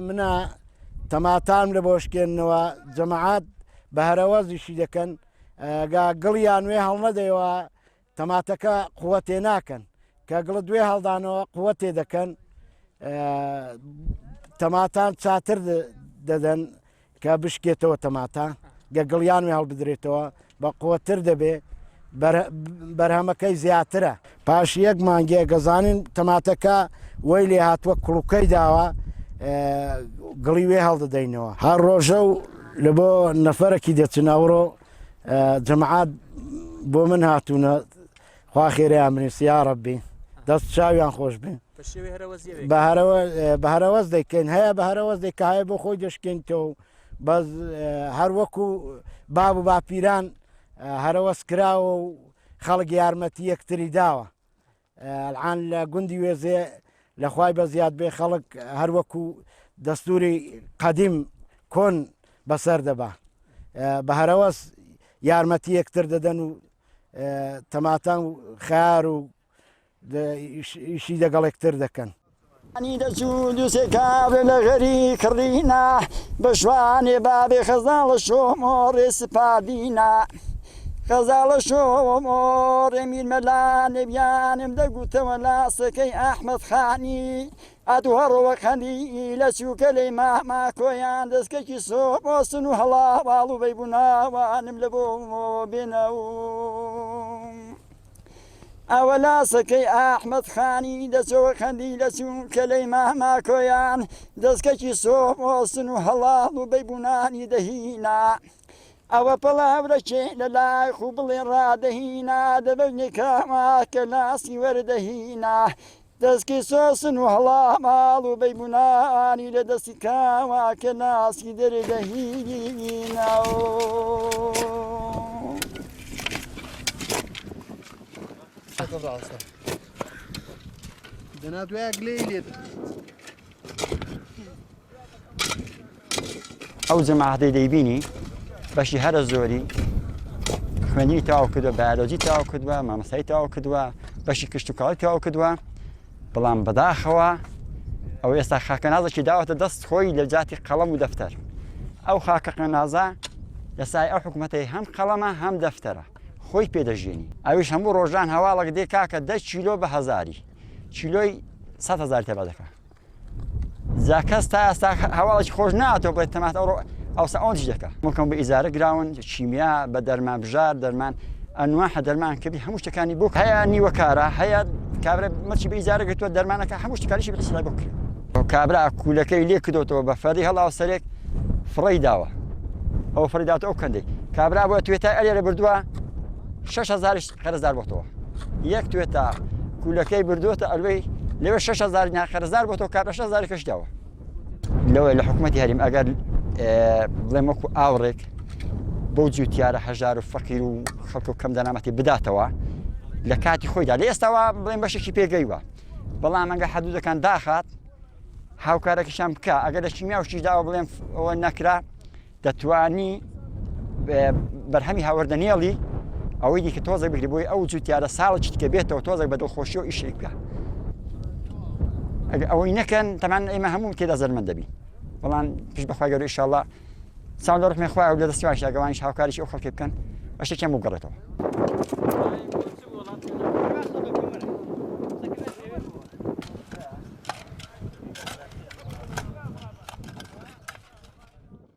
منە تەماتان لە بۆشکێنەوە جەماعات بە هەرەوەزیشی دەکەن گا گڵیان وێ هەڵنەدەیەوە تەماتەکە قوەتێ ناکەن کە گڵت وێ هەڵدانەوە قوەتێ دەکەن تەماتان چاتر دەدەن کە بشکێتەوە تەماتە گە گڵیان وێ هەڵبدرێتەوە بە قوتر دەبێ بەرهەمەکەی زیاترە پاش یەک مانگێ گەزانین تەماتەکە وەی لێ هاتووە کوڵوکەی داوە گڵی وێ هەڵدەدەینەوە هەر ڕۆژە و لە بۆ نەفەرەکی دەچن ئەوڕۆ جەماعات بۆ من هاتوونە خوا خێریان بنووسی یا ڕەبی دەست چاویان خۆش بێ بە هەرەوەز دەکەین هەیە بە هەرەوەز دەکە هەیە بۆ خۆی دەشکێنیتەوە بەس هەر وەکو باب و باپیران هەرەوەز کراوە و خەڵک یارمەتی یەکتری داوە ئەلعان لە گوندی وێزێ لە خوای بەزیاد بێ خەڵک هەر وەکو دەستوری قەدیم کۆن بەسەر دەبا بە هەرەوەز یارمەتی یەکتر دەدەن و تەماتان و خیار و ئیشی دەگەڵ یەکتر دەکەن. انی دەچوو دووسێ کاوێ لە غەری کڕینا بە شوانێ بابێ خەزاڵە شۆمۆڕێ سپاردینا خەزاڵە شۆمۆڕێ میر مەلانێ بیانم دەگوتەوە لاسەکەی ئەحمەد خانی ئەتوو هەڕۆوە قەندی لە چووکەلەی ماما کۆیان دەسکەکی سۆمۆسن و هەڵاواڵ و بەیبووناوانم لە بۆ بێنە و ئەوە لاسەکەی ئاحمەد خانی دەچۆوە قەندیلە چونکە لەی ماماکۆیان دەسکەکی سۆمۆسن و هەڵاڵ و بەیبوونانی دەهینا ئەوە پەڵاورەکێ لە لای خو بڵێ ڕادەهینا دەبەگنێ کاما کە لاسی وەردەهینا دەسکی سۆسن و هەڵاماڵ و بەیبوونانی لە دەستی کاوا کە لاسی دەردەهینا. دەنا دوای گلەی لێت. ئەو جەماعەتەی دەیبینی بەشی هەرە زۆری خوێندنی تەواو کردووە بایۆلۆجی تەواو کردووە مامۆستایی تەواو کردووە بەشی کشتتوکاڵی تەواو کردووە بەڵام بەداخەوە ئەو ئێستا خاکەنازێکی داوەتە دەست خۆی لە جاتی قەڵەم و دەفتەر ئەو خاکە قەنازە لە سای ئەو حکوومەتەی هەم قەڵەمە هەم دەفتەرە خۆی پێدەژێنی ئەویش هەموو ڕۆژان هەواڵێک دێ کاکە دە کیلۆ بە هەزاری کیلۆی 100 هزار تێبا دەکا جا کەس تا ئێستا هەواڵێکی خۆش ناتەوە بڵێت تەمات ئەوڕۆ ئەوسا ئەوەندیش دەکا مڵکم بە ئیزارە گراون کیمیا بە دەرمان بژار دەرمان ئەنواح دەرمان کردی هەموو شتەکانی بۆ هەیە نیوەکارە هەیە کابرا مەچی بە ئیزارە گرتووە دەرمانەکە هەموو شتەکانیشی بە ئیسلای بۆ کرد کابرا کوولەکەی لێ کردوتەوە بە فەری هەڵاو سەرێک فڕی داوە ئەو فڕی داوە ئەو کەندەی کابرا بۆ توێتا ئەلێرە بردووە 6000 قەرزدار بۆتەوە یەک توێتا کولەکەی بردووەتە ئەلوەی لەوێ 6000 دینار قەرزدار بۆتەوە کابرا 6000 کەش داوە لەوە لە حکوومەتی هەریم ئەگەر بڵێم وەکو ئاوڕێک بەو جوتیارە هەژار و فەقیر و خەڵک و کەم دەرامەتی بداتەوە لە کاتی خۆیدا لە ئێستاوە بڵێن بەشێکی پێگەیوە بەڵام ئەگە حەدودەکان داخات هاوکارەکەشان بکە ئەگەر لە کیمیا و شتیش داوە بڵێن ئەوە نەکرا دەتوانی بەرهەمی هاوردە نێڵی ئەوەی دیکە تۆزێک بگری بۆی ئەو جوتیارە ساڵێکی دیکە بێتەوە تۆزێک بە دڵخۆشی و ئیشێک بکە ئەگەر ئەوەی نەکەن تەمان ئێمە هەموو تێدا زەرمەند دەبین بەڵام پشت بەخوای گەورە ئیشاڵڵا چاو لە ڕحمی خوایە و لە دەستی واشە گەوانیش هاوکاریی ئەو خەڵکی بکەن بەشێکیان بگەڕێتەوە.